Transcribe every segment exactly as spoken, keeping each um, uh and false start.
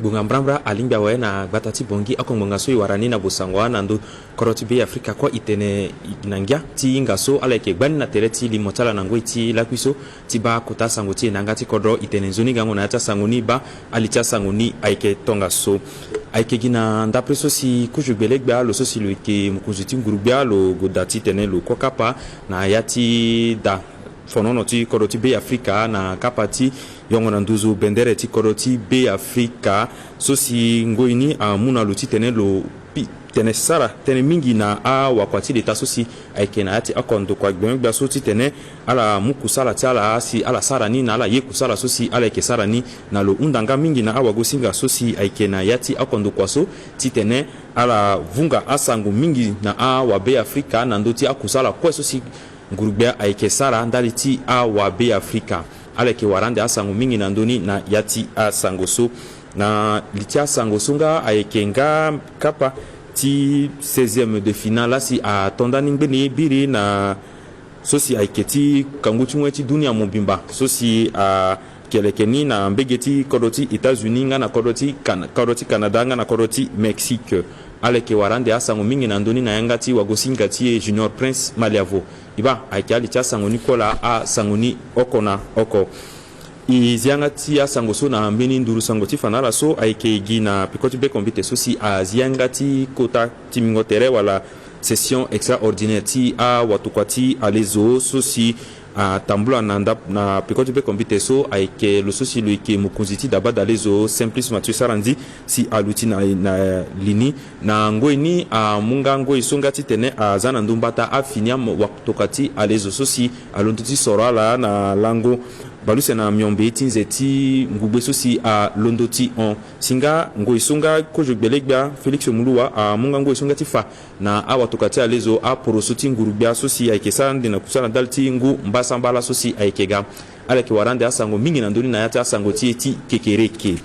Ngbonga mbrambra alingbi awe na gbata ti Bangui oko ngbonga so e wara ni na bosango wa na ndö kodro ti Be Afrika kue. E tene na ngia ti hinga so ala yeke gbani na tere ti limo ti ala na ngoi ti lakui so ti baa kota asango ti e na yanga ti kodro. E tene nzoni gango na ya ti asango ni, baa ali ti asango ni ayeke tongaso. Ayeke gi na ndapre so si kozo gbelegbia lo so si lo yeke mokonzi ti ngurugbia lo goda titene lo kue kapa na ya ti da fonono ti kodro ti Be Afrika na kapa ti yongo na nduzu bendere ti kodro ti Be Afrika so si ngoi ni amu na lo titene lo pi tene sara tënë mingi na awakua ti leta so si ayeke na ya ti oko ndokua gbengbe gbia so titene ala mu kusala ti ala si ala sara ni na ala ye kusala so si ala yeke sara ni. Na lo hunda nga mingi na awagosinga so si ayeke na ya ti oko ndokua so titene ala vunga asango mingi na awabe Afrika na ndö ti akusala kue so si ngurugbia ayeke sara ndali ti awabe Afrika. Ala yeke wara ande asango mingi na ndö ni na ya ti asango so. Na li ti asango so nga ayeke nga kapa ti seizième de finale laa si ato ndani ngbene biri na so si ayeke ti kangu ti ngoi ti dunia mobimba so si a keleke ni na mbege ti kodro ti États-Unis nga na kodro ti Can-, kodro ti Canada nga na kodro ti Mexique. Ala yeke wara ande asango mingi na ndö ni na yanga ti wagosinga ti e Junior Prince Maliavo. E baa ayeke ali ti asango ni kue laa asango ni oko na oko. E zi yanga ti asango so na mbeni nduru sango ti fa na ala so ayeke gi na peko ti bekombite so si azi yanga ti kota timbingo tere wala session extraordinaire ti awatokua ti alezo so si atambula na ndap-, na peko ti bekombite so ayeke lo so si lo yeke mokonzi ti dabadalezo Simplice Mathieu Sarandji si aluti na, na li ni. Na ngoi ni amu nga ngoi so nga titene aza na ndö mbata afini awatokua ti alezo so si alondo ti soro ala na lango baleuse na miombe ti nze ti ngugbe so si alondo ti hon. Si nga ngoi so nga kozo gbelegbia Félix Muluwa amu nga ngoi so nga ti fa na awatokua ti alezo aporoso ti ngurugbia so si ayeke sara ande na kusala ndali ti ngu mbasambala so si ayeke ga. Ala yeke wara ande asango mingi na ndö ni na ya ti asango ti e ti kekereke.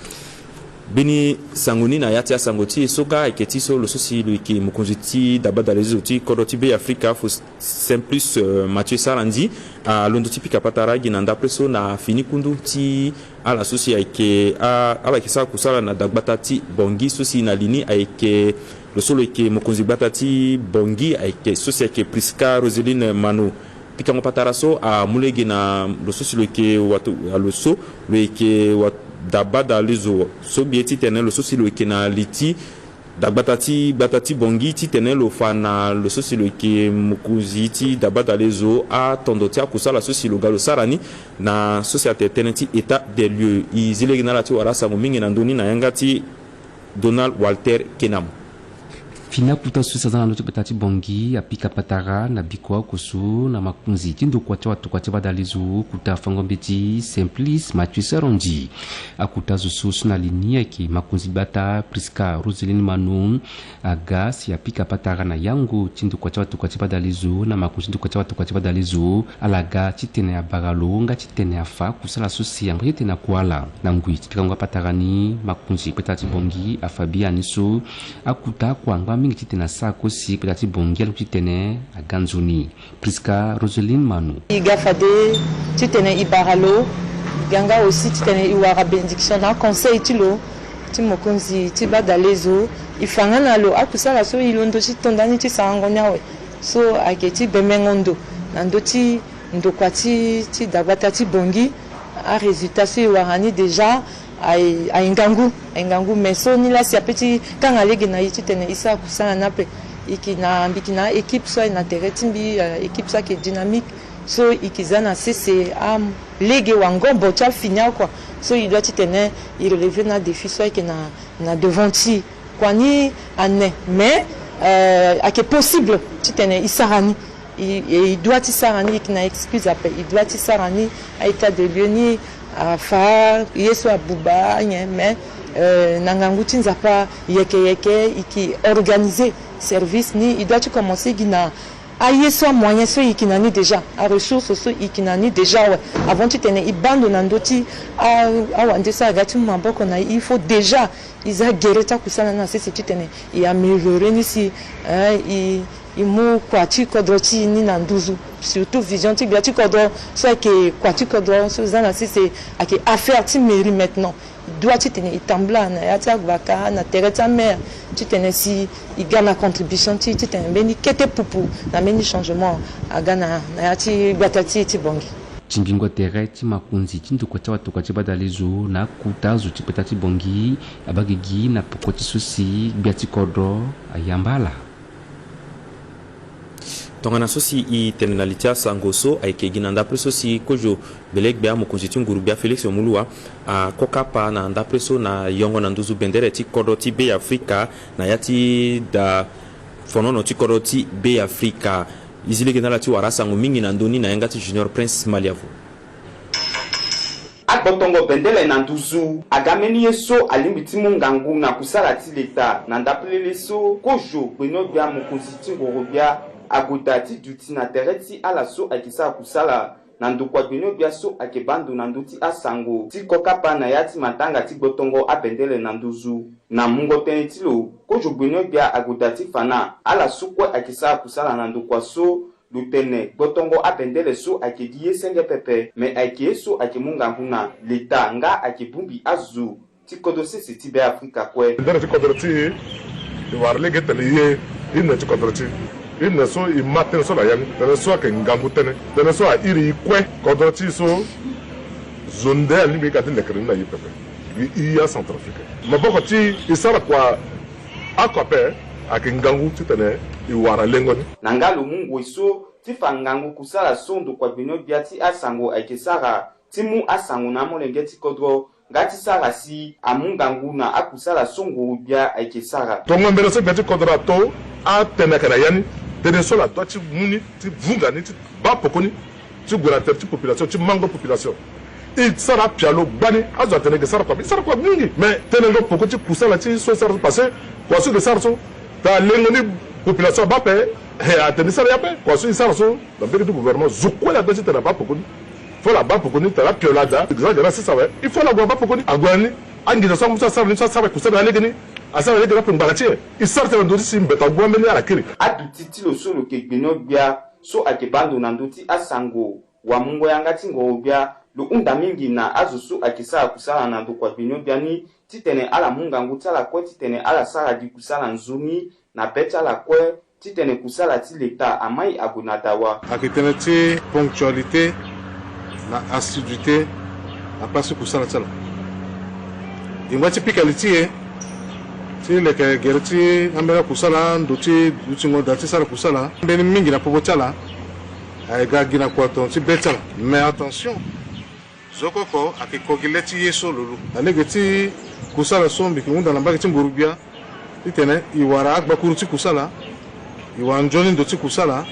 Mbeni sango ni na ya ti asango ti e so nga ayeke ti so lo so si lo yeke mokonzi ti dabadalezo ti kodro ti Be Afrika fo Simplice, euh, Mathieu Sarandji alondo ti pika patara gi na ndapre so na fini kundu ti ala so si ayeke, a, ala yeke sara kusala na dagbata ti Bangui so si na li ni ayeke lo so lo yeke mokonzi gbata ti Bangui ayeke so si ayeke Prisca Roseline Mano. Pikango patara so amu lege na lo so si lo yeke wato, lo so lo yeke wa-, dabadalezo so mbi ye titene lo so si lo yeke na li ti dagbata ti gbata ti Bangui titene lo fa na lo so si lo yeke mokonzi ti dabadalezo atondo ti akusala so si lo ga lo sara ni na so si atene tënë ti état des lieux. E zi lege na ala ti wara asango mingi na ndö ni na yanga ti Donald Walter Kenam. Fini akuta so si aza na ndö ti gbata ti Bangui apika patara na biko oko so na makonzi ti ndokua ti awatokua ti badalezo kuta fango mbeti Simplice Mathieu Sarandji. Akuta zo so so na li ni ayeke makonzi gbata Prisca Roseline Mano aga si apika patara na yango ti ndokua ti awatokua ti badalezo na makonzi ti ndokua ti awatokua ti badalezo ala ga titene abara lo nga titene afa kusala so si angba titene akua ala. Na ngui ti pikango apatara ni makonzi gbata ti Bangui afa biani so akuta oko angba mingi titene asara kosi gbata ti Bangui aloku titene aga nzoni. Prisca Roseline Mano. E ga fade titene e bara lo, e ga nga aussi titene e wara bénédiction na aconseil ti lo ti mokonzi ti badalezo. E fa nga na lo akusala so e londo ti to ndani ti sarango ni awe so ayeke ti bembengo ndo na ndö ti ndokua ti, ti dagbata ti Bangui. Arésultat so e wara ni déjà aye, aye ngangu, aye ngangu, mais so ni la si ape ti kanga lege na e titene e sara kusala ni ape. E yeke na, mbi yeke na équipe so aye na tere ti mbi, euh, équipe so ayeke dynamique so e yeke za na sese alege wangombo ti afini oko so e doit titene e relever na défi so ayeke na, na devant ti e. Kua ni ane, mais, euh, ayeke possible titene e sara ni. E, e, e doit ti sara ni, e yeke na excuse ape, e doit ti sara ni. A-état de lieu ni afa ye so abuba nyen, mais, euh, na ngangu ti Nzapa yeke yeke e yeke organiser service ni. E doit ti commencer gi na aye so, amoyen so e yeke na ni déjà, aressource so e yeke na ni déjà awe. Avant titene e baa ndo na ndö ti a, awande so aga ti mu maboko na e, il faut déjà e za gere ti akusala ni na sese titene e améliorer ni si, hein, e, e mu kua ti kodro ti e ni na nduzu. Surtout vision ti gbia ti kodro so ayeke kua ti kodro so za na sese ayeke affaire ti mairie maintenant. Dua titene e tambula na ya ti avaka na tere ti amere titene si e ga na contribution ti e titene mbeni kete pupu na mbeni changement aga na, na ya ti gbata ti e ti Bangui. Tingbingo tere ti makonzi ti ndokua ti awatokua ti badalezo na akuta azo ti gbata ti Bangui abaa gigi na poko ti so si gbia ti kodro ayamba ala. Tongana so si e tene na li ti asango so ayeke gi na ndapre so si kozo gbelegbia mokonzi ti nguru-gbia Félix Moloua akokapa na ndapre so na yongo na nduzu bendere ti kodro ti Be Afrika na ya ti da fonono ti kodro ti Be Afrika. E zi lege na ala ti wara asango mingi na ndö ni na yanga ti Junior Prince Maliavo. Agbotongo bendele na nduzu aga mbeni ye so alingbi ti mu ngangu na kusala ti leta na ndapelele so kozo gbenyo-gbia mokonzi ti ngoro-gbia ague daa ti duti na tere ti ala so ayeke sara kusala na ndokua gbenyo-gbia so ayeke baa ndo na ndö ti asango ti kokapa na ya ti matanga ti gbotongo abendele na nduzu. Na mungo tënë ti lo, kozo gbenyo-gbia ague daa ti fa na ala so kue ayeke sara kusala na ndokua so lo tene gbotongo abendele so ayeke gi ye senge pepe, me ayeke ye so ayeke mu ngangu na leta nga ayeke bongbi azo ti kodro sese ti Be Afrika kue. Bendele ti kodro ti e, e wara lege tene e ye hymne ti kodro ti e. Hymne so e ma tënë so na ya ni, tënë so ayeke ngangu tënë, tënë so a iri e kue. Kodro ti e so zo nde alingbi e ga ti lekere ni na e pepe. Gi e acentrafricain. Maboko ti e e sara kua. Oko ape ayeke ngangu titene e wara lengo ni. Na nga lo mu ngoi so ti fa ngangu kusala so ndokua gbenyo-gbia ti asango ayeke sara ti mu asango na amolenge ti kodro nga ti sara si amu ngangu na akusala so nguru-gbia ayeke sara. Tongo mbela so gbia ti kodro ato atene ayeke na ya ni, tënë so ala dua ti mu ni, ti vunga ni, ti baa poko ni, ti gue na tere ti population, ti mango population. E sara apialo gbani, azo atene e ke sara kua, e sara kua mingi. Mais tënë ngo poko ti kusala ti so e sara so, parce que kua so e ke sara so, ta lengo ni population abaa ape, he, atene e sara ye ape. Kua so e sara so na mbege ti gouvernement, zo kue la dua titene abaa poko ni. Fo ala baa poko ni, tara apialo ada, e ke sara gere asesa awe. Il faut ala gue abaa poko ni, ague na ni. Anginza so amu so asara ni so asara kusala na lege ni, asara lege ni ape ngbanga ti e. E sara tënë na ndö ti si mbeta agu ambeni ala kiri. Aduti ti lo so lo yeke gbenyo-gbia so ayeke baa ndo na ndö ti asango wamungo yanga ti ngoro-gbia, lo hunda mingi na azo so ayeke sara kusala na ndokua gbenyo-gbia ni titene ala mu ngangu ti ala kue titene ala sara gi kusala nzoni na be ti ala kue titene kusala ti leta amai ague na dawa. Ayeke tënë ti ponctualité na assiduité na place ti kusala ti ala. E ngba ti pika li ti e ti leke gere ti ambeni akusala, ndo ti dutingo daa ti sara kusala, ambeni mingi na popo ti ala. Aye ga gi na kua tongana ti be ti ala. Mais attention, zo oko oko ayeke ko gi le ti ye so lo lu na lege ti kusala so mbi yeke hunda na mbage ti nguru-gbia titene e wara agbakuru ti kusala, e wara nzoni ndo ti kusala,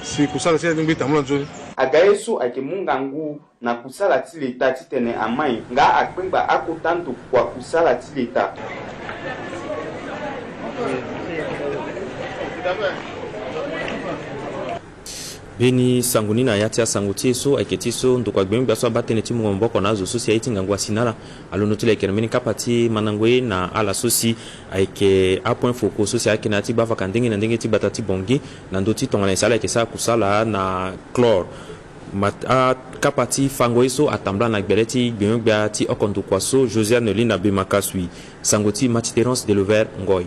si kusala ti e alingbi e tambula nzoni. Aga ye so ayeke mu ngangu na kusala ti leta titene amai nga akpengba akota ndokua kusala ti leta. Mbeni sango ni na ya ti asango ti e so ayeke ti so ndokua gbenyo-gbia so abaa tënë ti mungo maboko na azo so si aye ti ngangu asi na ala. Alondo ti lekere mbeni kapa ti mandango ye na ala so si ayeke apoint focaux so si ayeke na ya ti gbavaka ndenge na ndenge ti gbata ti Bangui na ndö ti tongana nyen si ala yeke sara kusala na chlore. Mat-, akapa ti fango ye so atambula na gbele ti gbenyo-gbia ti oko ndokua so, Josiane Lina Bemakasui. Sango ti Mathy Térence Delover Ngoy.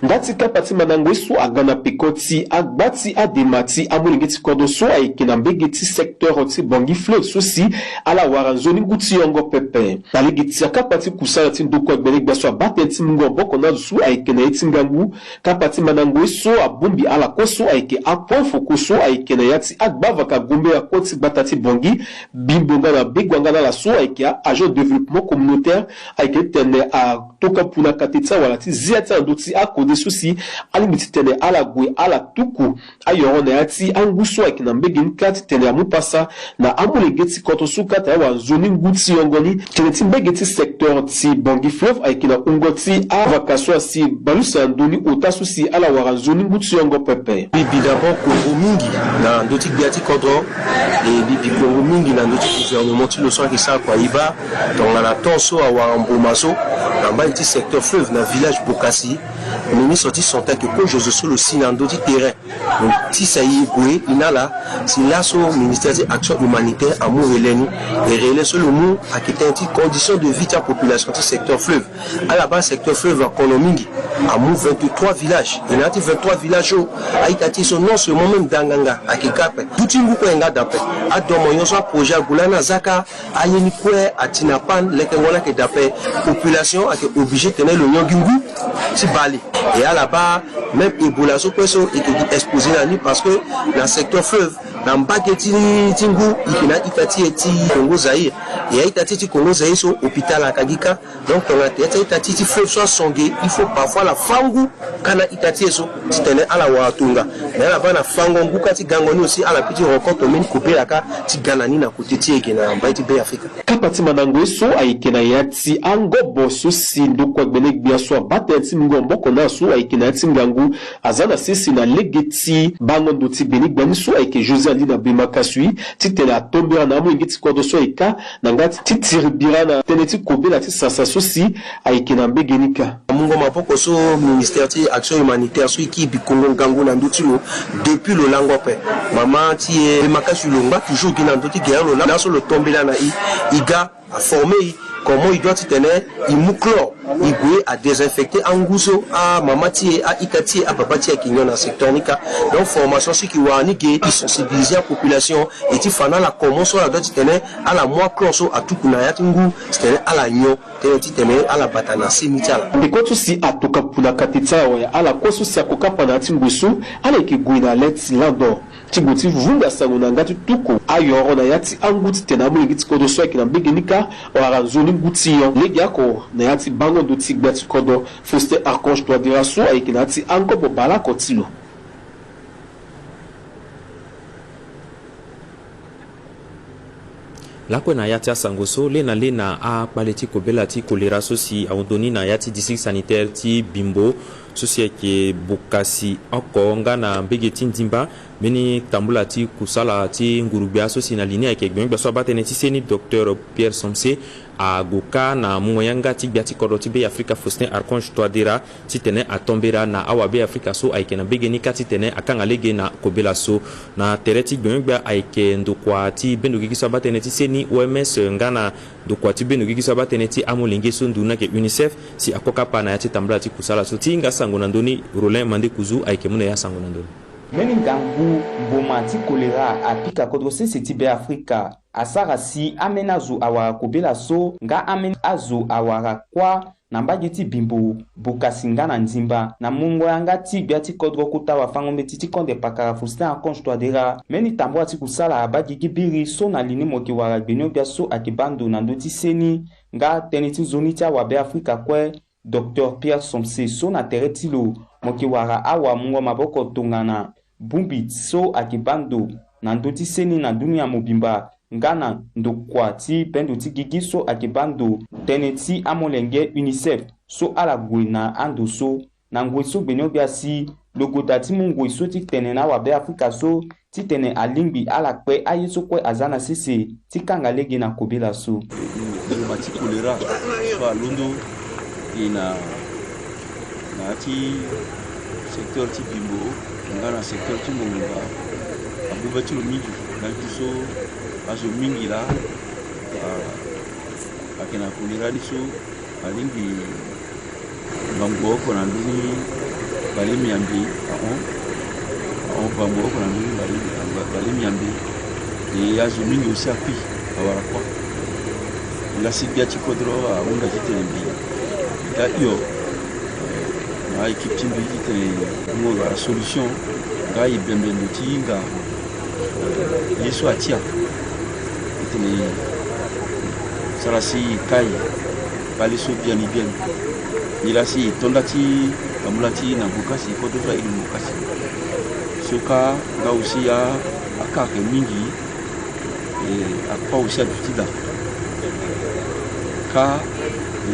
Nda ti kapa ti mandango ye so aga na peko ti agba ti adema ti amolenge ti kodro so ayeke na mbege ti secteur ti Bangui Fleuve so si ala wara nzoni ngu ti yongo pepe. Na lege ti akapa ti kusala ti ndokua gbenyo-gbia so abaa tënë ti mungo maboko na azo so ayeke na ye ti ngangu, kapa ti mandango ye so abongbi ala kue so ayeke apoint focaux so ayeke na ya ti agbavaka gombe ya kue ti gbata ti Bangui, bimbo nga na begua nga na ala so ayeke a-agent développement communautaire, ayeke tene a toka puna kate ti awala ti zia ti ala na ndö ti akode so si alingbi titene ala gue ala tuku ayoro na ya ti angu so ayeke na mbege ni kâ titene amu pasa na amolenge ti kodro so kâ tene awara nzoni ngu ti yongo ni. Tene ti mbege ti secteur ti Bangui Fleuve ayeke na wungo ti avaka so asi bale use na ndö ni ota so si ala wara nzoni ngu ti yongo pepe. Mbi bi d'abord kongo mingi na ndö ti gbia ti kodro, e mbi bi kongo mingi na ndö ti gouvernement ti lo so ayeke sara kua e baa tongana temps so awara mboma so na mbage ti secteur Fleuve na village Bokassi. Ministre ti santé ayeke kozo zo so lo si na ndö ti terrain. Donc ti sa e gue e na ala si laso ministère ti action humanitaire amu relais ni. E relais so lo mu ayeke tënë ti condition de vie ti apopulation ti secteur fleuve. Ala baa secteur fleuve akono mingi. Amu vingt-trois villages. E na ya ti vingt-trois villages so a-ita ti e so non seulement même danganga ayeke ga ape. Duti ngu kue ayeke nga da ape. Adomo nyonso aprojet ague lani aza kâ. Aye ni kue ati na panne, lekengo ni ayeke da ape. Population ayeke obligé tene lo nyon gi ngu ti bale. E ala baa même Ebola so kue so e yeke gi exposé na ni parce que na secteur fleuve na mbage ti, ti ngu e yeke na a-ita ti e ti Congo Zaïre. E a-ita ti e ti Congo Zaïre so hôpital ayaka gi kâ. Donc tongana tere ti a-ita ti e ti fleuve so aso ge, il faut parfois ala fâ ngu kâ na a-ita ti e so titene ala wara tonga. Mais ala baa na fango ngu kâ ti gango ni aussi ala peut ti rencontre mbeni kobela kâ ti ga na ni na côté ti e ge na mbai ti Beafrika. Kapa ti mandango ye so ayeke na ya ti angobo so si ndokua gbene gbia so abaa tënë ti mungo maboko na ala so ayeke na ya ti ngangu aza na sese na lege ti bango ndo ti gbene gbia ni so ayeke José Andi na Bemakasui titene atombera na amolenge ti kodro so ayeke kâ na nga ti tiri bira na tënë ti kobela ti sasa so si ayeke na mbege ni kâ. Mungo maboko so ministère ti action humanitaire so e kiri bikongo ngangu na ndö ti lo depuis lo lango ape. Mama ti e Bemakasui lo ngba toujours gi na ndö ti gere lo laso lo tombela na e, e ga aforme e comment e doit titene e mu chlore e gue adésinfecté angu so amama ti e, a-ita ti e, ababa ti e ayeke nyon na secteur ni kâ. Donc formation so e yeke wara ni ge e sensibilisé apopulation e ti fa na ala comment so ala doit titene ala mu achlore so atuku na ya ti ngu titene ala nyon. Tënë titene ala bata na seni ti ala. Ndeko so si atoka pu na kate ti ala wala ala kue so si akokapa na ya ti ngoi so ala yeke gue na le ti lando ti gue ti vunga sango na nga ti tuku ayoro na ya ti angu titene amolenge ti kodro so ayeke na mbege ni kâ wala nzoni ngu ti nyon. Legeoko na ya ti bango ndo ti gbia ti kodro Faustin Archange Touadéra so ayeke na ya ti angobo baleoko ti lo. Lakue na ya ti asango so, le na le na akpale ti kobela ti kolera so si ahundu ni na ya ti district sanitaire ti Bimbo so si ayeke bokasi oko nga na mbege ti Ndimba, mbeni tambula ti kusala ti ngurugbia so si na li ni ayeke gbenyogbia so abaa tënë ti seni, docteur Pierre Somse, ague kâ na mungo yanga ti gbia ti kodro ti Beafrika Faustin Archange Touadéra titene atombera na awabeafrika so ayeke na mbege ni kâ titene akanga lege na kobela so. Na tere ti gbenyogbia ayeke ndokua ti bendo gigi so abaa tënë ti seni, O M S, nga na ndokua ti bendo gigi so abaa tënë ti amolenge so nduru ni ayeke UNICEF si akokapa na ya ti tambula ti kusala so. Ti hinga sango na ndö ni, Rollin Mandekuzu ayeke mu na e asango na ndö ni. Mbeni ngangu mboma ti kolera apika kodro sese ti Beafrika. Asara si ambeni azo awara kobela so nga ambeni azo awara kuâ na mbage ti Bimbo, bokasi nga na Ndimba, na mungo yanga ti gbia ti kodro kota wafango-mbeti ti konde pakara Faustin Archange Touadéra. Mbeni tambula ti kusala abaa gigi biri so na li ni mo yeke wara gbenyogbia so ayeke baa ndo na ndö ti seni nga tënë ti nzoni ti awabeafrika kue, docteur Pierre Somse so na tere ti lo mo yeke wara awamungo maboko tongana bongbi so ayeke baa ndo na ndö ti seni na dunia mobimba, nga na ndokua ti bendo ti gigi so ayeke baa ndo tënë ti amolenge UNICEF so ala gue na ando so. Na ngoi so gbenyogbia si lo gue daa ti mu ngoi so ti tene na awabeafrika so titene alingbi ala kpe aye so kue aza na sese ti kanga lege na kobela so. Mboma ti kolera so alondo e na, na ya ti secteur ti Bimbo nga na secteur ti Mongonga, abu be ti lo mingi. Na ya ti so azo mingi laa, ah, ayeke na kolera ni so alingbi bango oko na ndö ni bale miambe, ahon, ahon, bango oko na ndö ni bale, bale miambe. E azo mingi aussi akui, awara kuâ. Nga si gbia ti kodro ahunda titene mbi ga hio na équipe ti mbi titene mo wara solution nga e bembe ndo ti hinga ye so atia. E tene sara si e kai kpale so biani biani. Nilaa si e to nda ti tambula ti na gokasi, kodro so aye lo gokasi. So kâ nga aussi a, aka ayeke mingi. E, akpa aussi aduti daa. Kâ e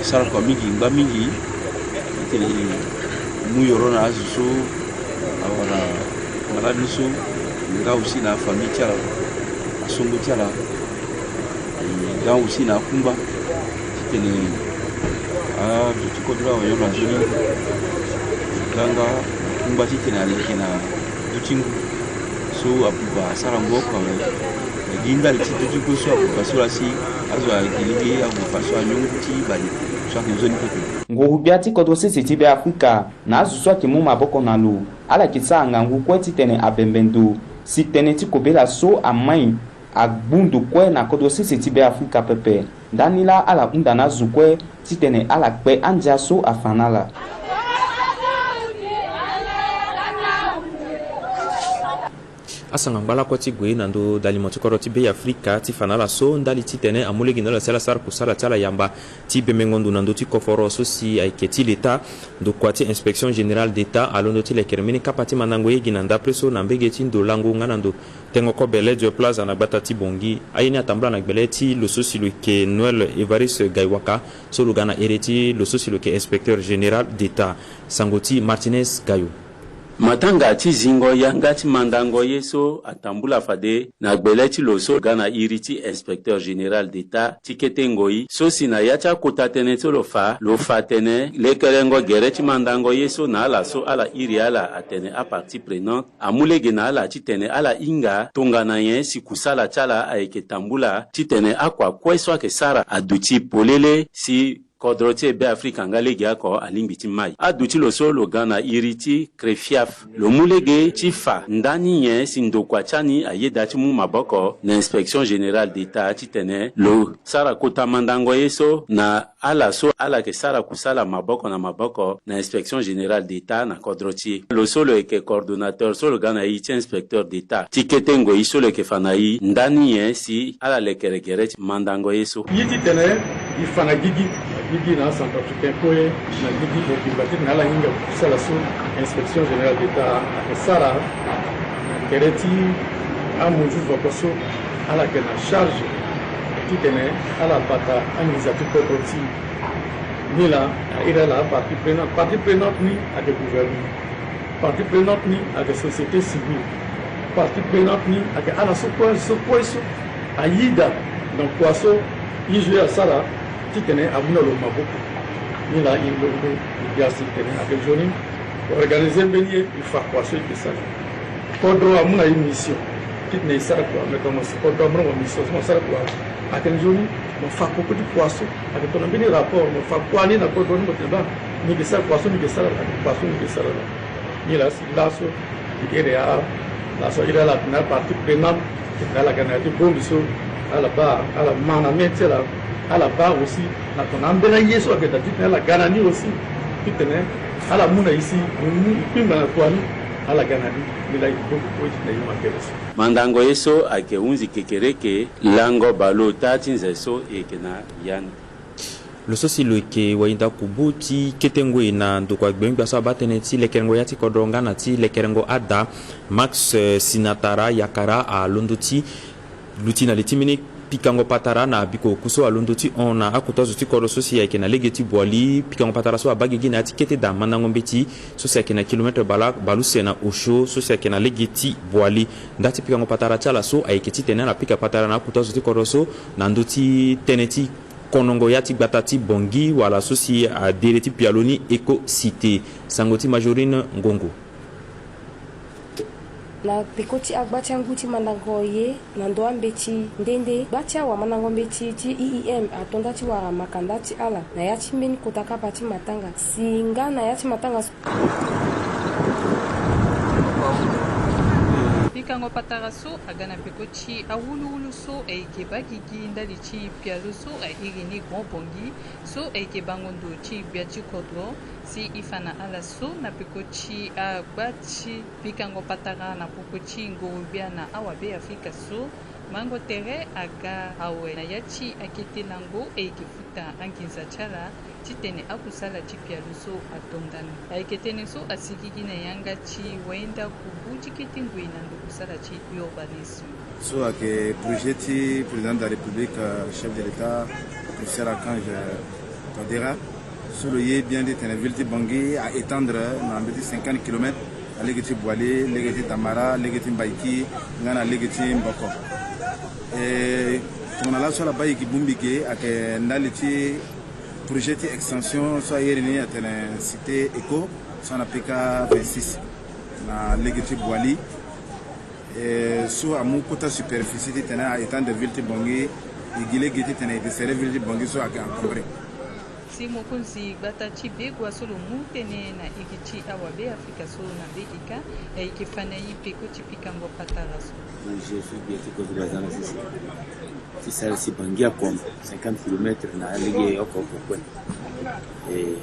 sara kua mingi, ngba mingi. E tene e mu yoro na azo so awara malade ni so, nga aussi na afamille ti ala, asongo ti ala, e, nga aussi na akungba titene Aduti kodro awe nyon na nzoni nga nga kungba titene aleke na duti ngu so abuba asara ngu oko awe. Gi ndali ti duti ngu so abuba so laa si azo agi lege abuba so anyon ngu ti bale so ayeke nzoni pepe. Nguru-gbia ti kodro sese ti Beafrika na azo so ayeke mu maboko na lo, ala yeke sara ngangu kue titene abembe ndo si tënë ti kobela so amai agbu ndo kue na kodro sese ti Beafrika pepe. Ndani laa ala hunda na azo kue titene ala kpe andia so afa na ala. Asanga ngbalako ti gue na ndo dalimo ti kodro ti Beafrika ti fa na ala so ndali titene amu lege na lo si ala sara kusala ti ala yamba ti bembengo ndo na ndö ti koforo so si ayeke ti leta. Ndokua ti Inspection Générale d'État alondo ti lekere mbeni kapa ti mandango ye gi na ndapre so na mbege ti ndo lango nga na ndo tengo kobe Ledger Plaza na gbata ti Bangui. Aye ni atambula na gbele ti lo so si lo yeke Noël Évariste Gaiwaka so lo ga na ere ti lo so si lo yeke Inspecteur Général d'État. Sango ti Martinez Gayo. Matanga ti zingo yanga ti mandango ye so atambula fade na gbele ti lo so ga na iri ti Inspecteur Général d'État ti kete ngoi so si na ya ti akota tënë so lo fa, lo fa tene lekerengo gere ti mandango ye so na ala so ala iri ala atene apartie prenante amu lege na ala titene ala hinga tongana nyen si kusala ti ala ayeke tambula titene akua kue so ayeke sara aduti polele si kodro ti e Beafrika nga legeoko alingbi ti mai. Aduti lo so lo ga na iri ti Crefiaf lo mu lege ti fa ndani nyen si ndokua ti ani ayeda ti mu maboko na Inspection Générale d'État titene lo sara kota mandango ye so na ala so ala yeke sara kusala maboko na maboko na Inspection Générale d'État na kodro ti e. Lo so lo yeke coordonnateur so lo ga na iri ti Inspecteur d'État ti kete ngoi so lo yeke fa na e ndani nyen si ala lekere gere ti mandango ye so. Ye titene e fa na gigi, na gigi na acentrafricain kue, na gigi mobimba titene ala hinga kusala so Inspection Générale d'État ayeke sara na tere ti amunzu voko so ala yeke na charge titene ala bata anginza ti kodro ti e. Ni laa a iri ala apartie prenante. Partie prenante ni ayeke gouvernement. Partie prenante ni ayeke société civile. Partie prenante ni ayeke ala so kue so kue so ayeda na kua so I G E asara titene amu na lo maboko. Ni laa e londo e gbia si tene ayeke nzoni organiser mbeni ye e fa kua so e yeke sara. Kodro amu na e mission titene e sara kua, me tongaso kodro amu na mo mission so mo sara kua ayeke nzoni mo fa koko ti kua so ayeke tongana mbeni rapport mo fa kua ni na kodro ni mo tene baa ni yeke sara kua so, ni yeke sara laa, kua so ni yeke sara laa. Ni laa si laso e iri a laso iri ala tene apartie prenante titene ala ga na ya ti bongbi so ala baa ala ma na mê ti ala. Ala baa aussi na tongana ambeni aye so ayeke daa titene ala ga na ni aussi titene ala mu na e si e mu e kpingba na kua ni ala ga na ni. Ni laa e bongbi kue titene e ma kere so. Mandango ye so ayeke hunzi kekereke lango bale ota ti nze so e yeke na ya ni. Lo so si lo yeke wainda kubu ti kete ngoi na ndokua gbengbe gbia so abaa tënë ti lekerengo ya ti kodro nga na ti lekerengo ada, Max, eh, Sinatara Yakara alondo ti luti na li ti mbeni pikango patara na bikoko so alondo ti hon na akota zo ti kodro so si ayeke na lege ti Boali. Pikango patara so abaa gigi na ya ti kete daa mandango mbeti so si ayeke na kilometre bale, bale use na osio so si ayeke na lege ti Boali. Nda ti pikango patara ti ala so ayeke titene ala pika patara na akota zo ti kodro so na ndö ti tënë ti konongo ya ti gbata ti Bangui wala so si adere ti pialo ni Eco Cité. Sango ti Majorine Ngongo. Na peko ti agba ti angu ti mandango ye na ndo ambeti nde nde gba ti awamandango mbeti ti I I M ato nda ti wara maka nda ti ala na ya ti mbeni kota kapa ti matanga si nga na ya ti matanga so. Pikango patara so aga na peko ti awuluwulu so ayeke baa gigi ndali ti pialo so airi ni Grand Bangui so ayeke bango ndo ti gbia ti kodro. Si e fa na ala so na peko ti agba ti pikango patara na peko ti ngoro-gbia na awabe Afrika so mango tere aga awe na ya ti akete lango ayeke futa anginza ti ala titene akusala ti pialo so ato ndani. Ayeke tënë so asigi gi na yanga ti wainda kubu ti kete ngoi na ndo kusala ti urbanisme. So ayeke projet ti président de la République, euh, chef de l'État, professeur Archange, euh, Touadéra. So lo ye bien ti tene ville ti Bangui a étendre na mbeti cinquante kilomètres na lege ti Boali, lege ti Damara, lege ti Mbaiki nga na lege ti Mboko. E tongana laso ala baa e gi bongbi ge ayeke ndali ti Projet ti extension so ayere ni atene cité éco so na P K vingt-six na lege ti Boali. E so amu kota superficie titene a étendre ville ti Bangui, e gi lege titene e desserrer ville ti Bangui so ayeke encombré. Si mokonzi gbata ti Begua so lo mu tënë na iri ti awabe Afrika so na mbage kâ, e yeke fa na e peko ti pikango patara so. Projet so gbia ti kodro aza na sese ti sara si Bangui akombo cinquante kilomètres na alege oko oko kue. E,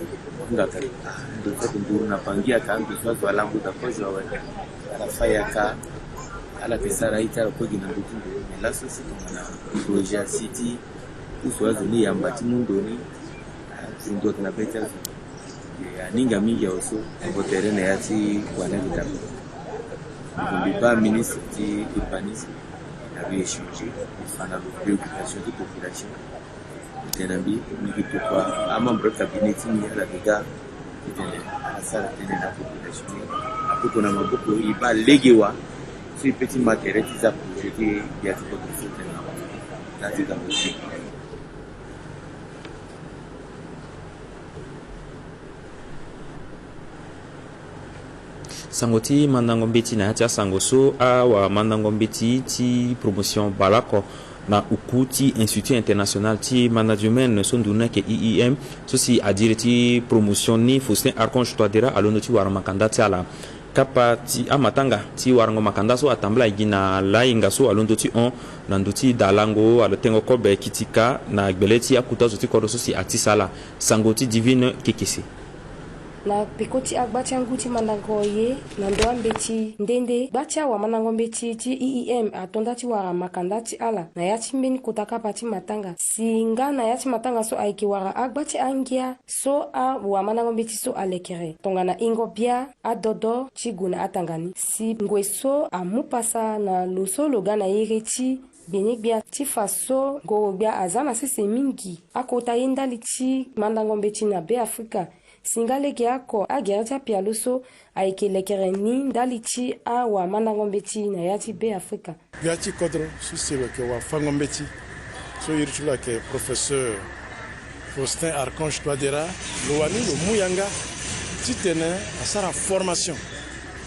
hunda ka ndo so ake nduru na Bangui aka ndo so azo alango da kozo awe. Ala faya ka, ala yeke sara aye ti ala kue gi na ndö ti nduru. Me laso si tongana projet asi ti pusu azo ni yamba ti mu ndo ni, a, si ndo ayeke na be ti azo. E, aninga mingi awe so, vo tere na ya ti wana gi dape. Mbi baa ministre ti urbanisme, na mbi échanger, mbi fa na lo préoccupation ti population. Tene na mbi, mbi gi tokua amembre ti cabinet ti mbi ala ga titene ala sara tënë na population ni. Maboko na maboko e baa lege wa so e peut ti ma tere ti za projet ti gbia ti kodro so tene na wa. Za ti ga mo ti. Sango ti mandango mbeti na ya ti asango so, awamandango mbeti ti promotion baleoko na oku ti Institut International ti Management so nduru ni ayeke I I M, so si adire ti promotion ni Faustin Archange Touadéra alondo ti wara makanda ti ala. Kapa ti amatanga ti warango makanda so atambula gi na layenga so alondo ti hon na ndo ti dalango alo tengo kobe kitika na gbele ti akuta zo ti kodro so si atisa ala. Sango ti Divine Kekese. Na peko ti agba ti angu ti mandango ye na ndo ambeti nde nde, gba ti awamandango mbeti ti I I M ato nda ti wara makanda ti ala na ya ti mbeni kota kapa ti matanga. Si nga na ya ti matanga so ayeke wara agba ti angia so awamandango mbeti so alekere tongana ingo bia adodo ti gue na atanga ni. Si ngoi so amu pasa na lo so lo ga na iri ti gbinigbia ti fa so ngoro-gbia aza na sese mingi akota ye ndali ti mandango mbeti na Be Afrika. Si nga lege oko agere ti apialo so ayeke lekere ni ndali ti awamandango mbeti na ya ti Be Afrika. Gbia ti kodro so si lo yeke wafango mbeti so iri ti lo ayeke professeur Faustin Archange Touadéra, lo wani lo mu yanga titene asara formation,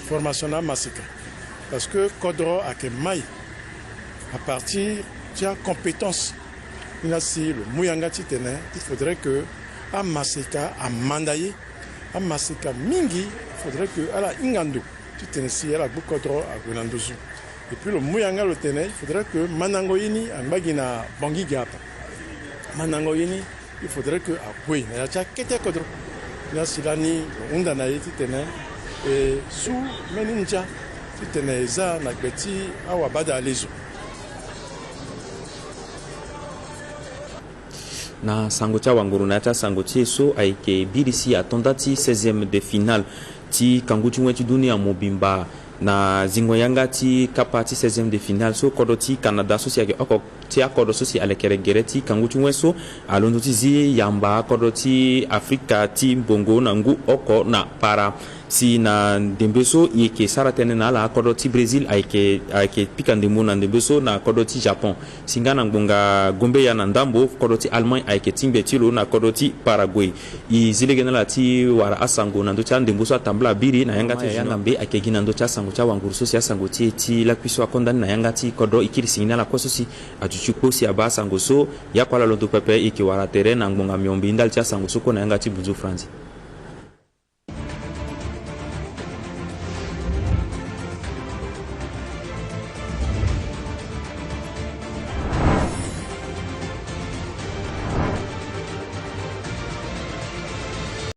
formation na amaseka. Parce que kodro ayeke mai à partir ti acompétence. Ni la si lo mu yanga titene il faudrait que amaseka amanda ye. Amaseka mingi, il faudrait que ala hinga ndo titene si ala gbu kodro ague na nduzu. Et puis lo mu yanga lo tene il faudrait que mandango ye ni angba gi na Bangui gi ape. Mandango ye ni il faudrait que ague na ya ti akete kodro. Ni la si lani lo hunda na ye titene e su mbeni ndia titene e za na gbe ti awabada alezo. Na sango ti awanguru na ya ti asango ti e so ayeke biri si ato nda ti seizième de finale ti kangu ti wen ti dunia mobimba na zingo yanga ti kapa ti seizième de finale so kodro ti Canada so si ayeke oko ti akodro so si alekere gere ti kangu ti wen so alondo ti zi yamba akodro ti Afrika ti mbongo na ngu oko na para. Si na ndembe so e yeke sara tënë na ala, akodro ti Brésil ayeke, ayeke pika ndembo na ndembe so na kodro ti Japon. Si nga na ngbonga gombeya na ndambo, kodro ti Allemagne ayeke tingbe ti lo na kodro ti Paraguay. E zi lege na ala ti wara asango na ndö ti andembo so atambula biri na yanga ti yanga mbe ayeke gi na ndö ti asango ti awanguru so si asango ti e ti lakui so akonda ni na yanga ti kodro. E kiri singi na ala kue so si aduti kpo si abaa asango so. Yaku ala londo pepe, e yeke wara tere na ngbonga miombe ndali ti asango so kue na yanga ti bunzu franzi.